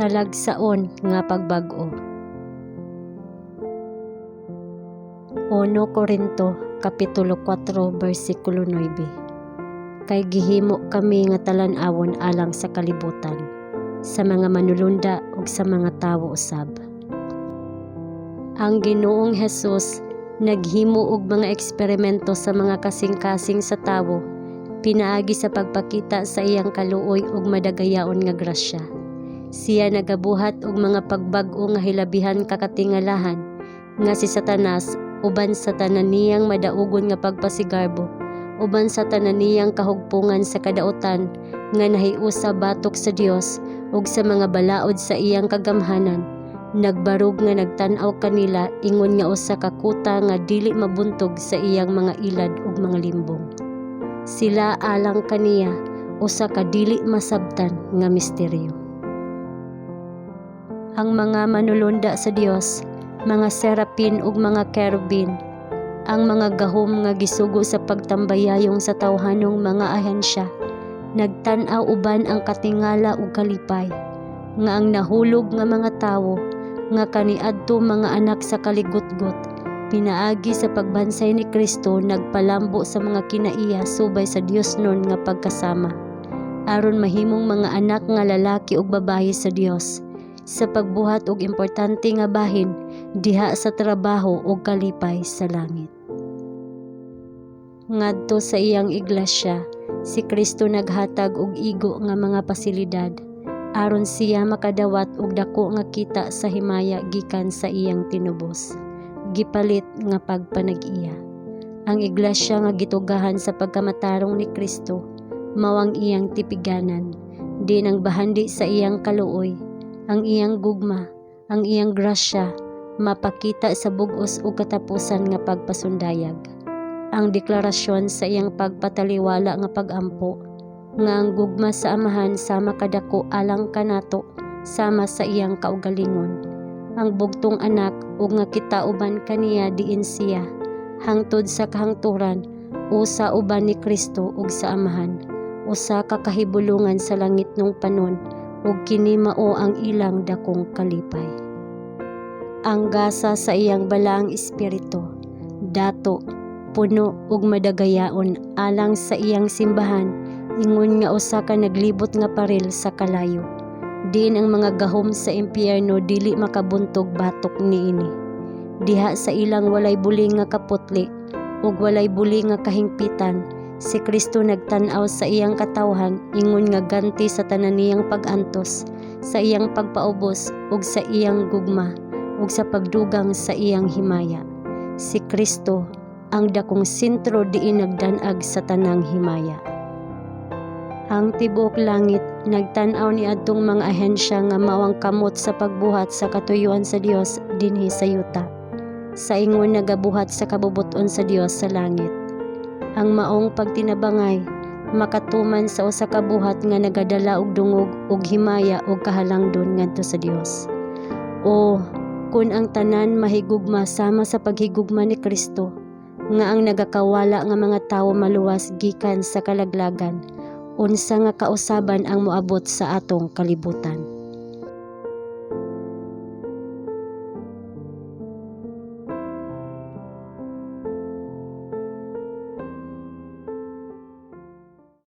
Talagsaon nga pagbag-o. Uno Korinto kapitulo 4 bersikulo 9. Kay gihimo kami nga talan-awon alang sa kalibutan, sa mga manulunda ug sa mga tawo usab. Ang Ginoong Hesus naghimo og mga eksperimento sa mga kasing-kasing sa tawo pinaagi sa pagpakita sa iyang kaluoy ug madagayaon nga grasya. Siya nagabuhat og mga pagbag-o nga hilabihan ka katingalahan nga si Satanas, uban sa tanan niyang madaugon nga pagpasigarbo, uban sa tanan niyang kahugpongan sa kadautan nga nahiusa batok sa Dios ug sa mga balaod sa iyang kagamhanan, nagbarog nga nagtan-aw kanila ingon nga usa ka kuta nga dili mabuntog sa iyang mga ilad ug mga limbong. Sila alang kaniya usa ka dili masabtan nga misteryo. Ang mga manulunda sa Dios, mga serapin ug mga kerubin, ang mga gahom nga gisugo sa pagtambayayong sa tawhanong mga ahensya, nagtan-aw uban ang katingala ug kalipay nga ang nahulog nga mga tawo nga kaniadto mga anak sa kaligutgot, pinaagi sa pagbansay ni Kristo nagpalambo sa mga kinaiya subay sa Diosnon nga pagkasama aron mahimong mga anak nga lalaki ug babayi sa Dios sa pagbuhat og importante nga bahin diha sa trabaho ug kalipay sa langit. Ngadto sa iyang iglesia, si Kristo naghatag og igo nga mga pasilidad aron siya makadawat og dako nga kita sa himaya gikan sa iyang tinubos, gipalit nga pagpanag-iya. Ang iglesia nga gitugahan sa pagkamatarong ni Kristo mao ang iyang tipiganan, diin ang bahandi sa iyang kaluoy, ang iyang gugma, ang iyang grasya mapakita sa bug-os ug katapusan nga pagpasundayag. Ang deklarasyon sa iyang pagpataliwala nga pag-ampo nga ang gugma sa Amahan sama kadako alang kanato sama sa iyang kaugalingon, ang bugtong Anak, ug nga kita uban kaniya diin siya hangtod sa kahangturan usa uban ni Kristo ug sa Amahan, usa ka kahibulongan sa langitnong panon, ug kini mao ang ilang dakong kalipay. Ang gasa sa iyang Balaang Espiritu, dato, puno ug madagayaon alang sa iyang simbahan ingon nga usa ka naglibot nga paril sa kalayo, diin ang mga gahom sa impyerno dili makabuntog batok niini. Diha sa ilang walay buli nga kaputli ug walay buli nga kahingpitan, si Kristo nagtan-aw sa iyang katawhan ingon nga ganti sa tanan niyang pag-antos, sa iyang pagpaubos ug sa iyang gugma ug sa pagdugang sa iyang himaya. Si Kristo ang dakong sentro diin nagdan-ag sa tanang himaya. Ang tibuok langit nagtan-aw niadtong mga ahensya nga mao ang kamot sa pagbuhat sa katuyuan sa Dios dinhi sa yuta, sa ingon nagabuhat sa kabubut-on sa Dios sa langit. Ang maong pagtinabangay makatuman sa usa ka buhat nga nagadala og dungog ug himaya ug kahalangdon ngadto sa Dios. O kun ang tanan mahigugma sama sa paghigugma ni Kristo, nga ang nagakawala nga mga tawo maluwas gikan sa kalaglagan, unsa nga kausaban ang moabot sa atong kalibutan!